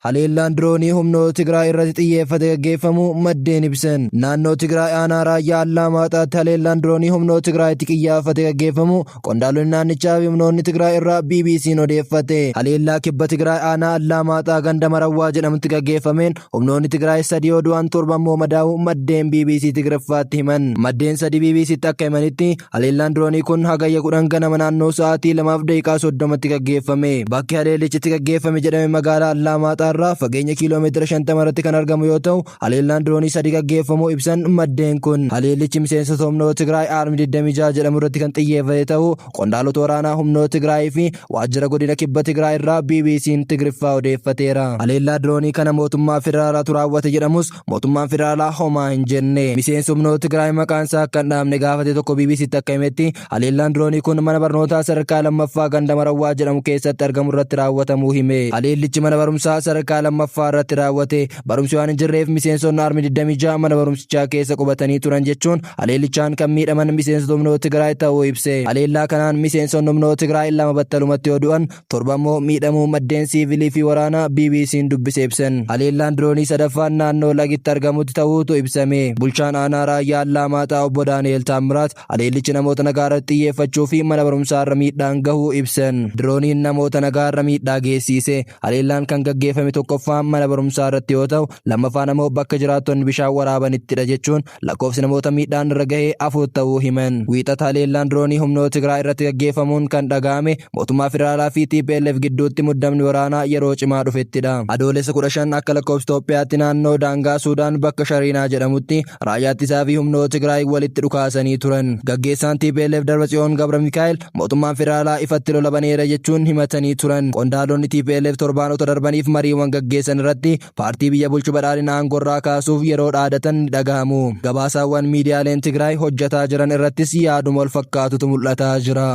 Haleellaan diroonii humnoota Tigraay irratti xiyyeeffate gaggeeffamuu maddeen ibsan. Naannoo Tigraay aanaa Raayyaa Allaamaaxaatti haleellaan diroonii humnoota Tigraayitti qiyyaafate gaggeeffamuu qondaalonni naannichaa fi humnoonni Tigraay irraa BBC'n odeeffate. Haleellaa kibba Tigraay aanaa Allaamaaxaa ganda Marawwaa jedhamutti gaggeeffameen humnoonni Tigraay 3 yoo du'an 7 immoo madaa'uu maddeen BBC Tigriffaatti himan. Maddeen 3 BBCtti akka himanitti Haleellaan diroonii kun Hagayya 10 ganama naannoo sa'aatii 2:30tti gaggeeffame. Bakki haleellichi itti gaggeeffame jedhame magaalaa Allaamaaxaa irraa fageenya kiiloo meetira 50 irratti kan argamu yoo ta'u, haleellaan diroonii sadi gaggeeffamuu ibsan maddeen kun. Haleellichi miseensota humnoota Tigraay Army 26 jedhamu irratti kan xiyyeeffate ta'uu qondaalota waraanaa humnoota Tigraay fi waajjira godina kibba Tigraay irraa BBC'n Tigriffaa odeeffateera. Haleellaa diroonii kana mootummaa federaalaatu raawwate jedhamus Mootummaan federaalaa homaa hin jenne. Miseensi humnoota Tigraay maqaan isaa akka hin dhahamne gaafate tokko BBCtti akka himetti, haleellaan diroonii kun mana barnootaa sadarkaa lammaffaa ganda Marawwaa jedhamu keessatti argamu irratti raawwatamuu hime. Haleellichi mana barumsaa sadarkaa lammaffaa irratti raawwate. Barumsi waan hin jirreef miseensonni Army 26 mana barumsichaa keessa qubatanii turan jechuun haleellichaan kan miidhaman miseensota humnoota Tigraay ta'uu ibse. Haleellaa kanaan miseensonni humnoota Tigraay 2 battalumatti yoo du'an, 7 ammoo miidhamuu maddeen siivilii fi waraanaa BBC'n dubbise ibsan. Haleellaan diroonii sadaffaan naannoo Lagitti argamutti ta'uutu ibsame. Bulchaan aanaa Raayyaa Allaamaaxaa Obbo Daani'eel Taammiraat haleellichi namoota nagaarratti xiyyeeffachuu fi mana barumsaarra miidhaan gahuu ibsan. Dirooniin namoota nagaarra miidhaa geessiise. Haleellaan kan gaggeeffame tokkoffaan mana barumsaa irratti yoo ta'u, lammaffaan ammoo bakka jiraattonni bishaan waraabanittidha jechuun Lakkoofsi namoota miidhaan irra gahee 4 ta'uu himan. Wiixata haleellaan diroonii humnoota Tigraay irratti gaggeeffamuun kan dhaga'ame mootummaa federaalaa fi tplf gidduutti muddamni waraanaa yeroo cimaa dhufettidha. Adoolessa 15 akka lakkoofsa Itoophiyaatti naannoo daangaa Suudaan bakka Shariinaa jedhamutti raayyaa ittisaa fi humnoota Tigraay walitti dhukaasanii turan. Gaggeessaan tplf Darbatsiyoon Gabramikaa'el Mootummaan federaalaa ifatti lola baneera jechuun himatanii turan. Qondaalonni tplf torbaanota darbaniif mariiwwan gaggeessan irratti paartii biyya bulchu Badhaadhina aangorraa kaasuuf yeroo dhaadatan ni dhagahamu. Gabaasaawwan miidiyaaleen Tigraay hojjataa jiran irrattis yaaduma wal fakkaatutu mul'ataa jira.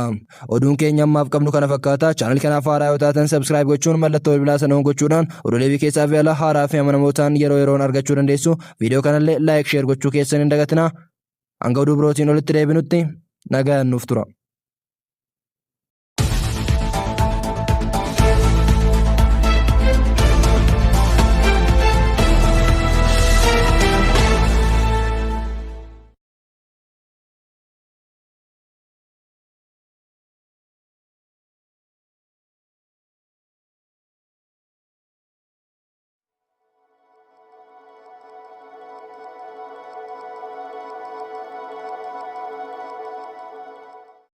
Oduun keenya ammaaf qabnu kana fakkaata. Chaanal kanaaf haaraa yoo taatan subscribe gochuun mallattoo bilbilaa sana on gochuudhaan oduulee biyya keessaa fi alaa haaraa fi amanamoo ta'an yeroo yeroon argachuu dandeessu. Viidiyoo kanallee like share gochuu keessan hin dagatinaa. Hanga oduu birootiin olitti deebinutti nagaan nuuf tura.